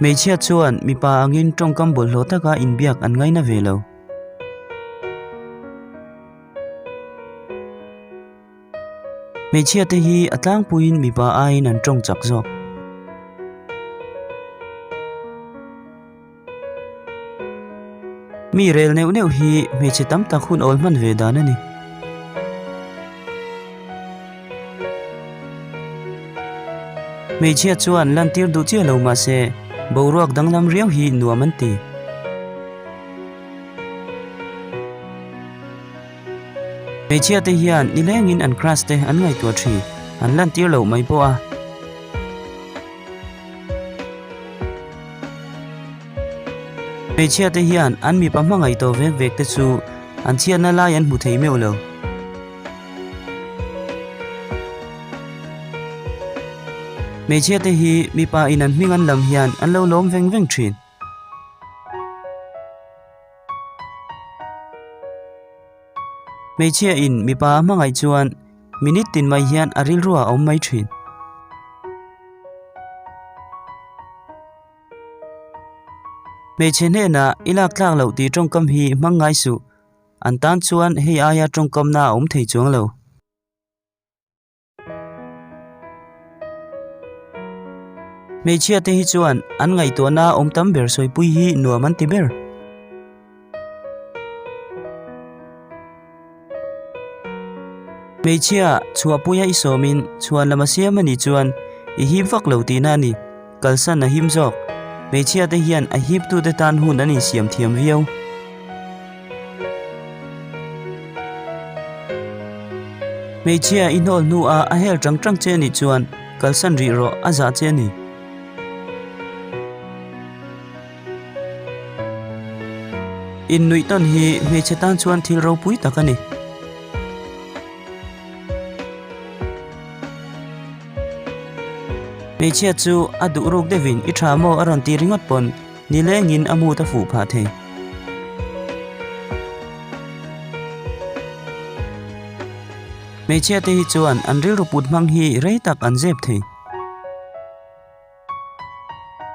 Hmeichhia chuan mipa angin tawngkam bawlhhlawh taka inbiak an ngaina ve lo. Hmeichhia te hi a tlangpuiin mipa aiin an tawng chak zawk. Mi rel neuh neuh hi hmeichhe tam tak hun awl hman ve dan a ni. Hmeichhia chuan lantir duh chiah lo mahse boruak danglam riau hi nuam an ti. Hmeichhia te hian nilengin an crush te an ngaihtuah thin, an lantir loh mai pawh a. Hmeichhia te hian an mipa hmangaih tawh vek vek te chu an chhiatna lai an hmu thei meuh lo. Hmeichhia te hi mipa in an hming an lam hian an lo lawm veng veng thin. Hmeichhia in mipa a hmangaih chuan minute tin mai hian a rilru ah a awm mai thin. Hmeichhe hnenah i lak tlak loh tih tawngkam hi hmang ngai suh. An tan chuan hei aia tawngkamna a awm thei chuang lo. Hmeichhia te hi chuan an ngaihtuahna awm tam ber sawipui hi nuam an ti ber. Hmeichhia chhuahpuia i sawmin chhuan lam a siam a nih chuan i hip vak lo tihna a ni. Kalsan a him zawk. Hmeichhia te hian a hiptute tan hun an insiam thiam viau. Hmeichhia i hnawl hnuah a hel tang tang che anih chuan kalsan rih rawh a zah che a ni. Innuih tawn hi hmeichhe tan chuan thil ropui tak a ni. Hmeichhia chu a duh ruk deuhin i tha maw a rawn ti ringawt pawn nilengin a mut a fuh phah thei. Hmeichhia te hi chuan an rilru put hmang hi rei tak an zep thei.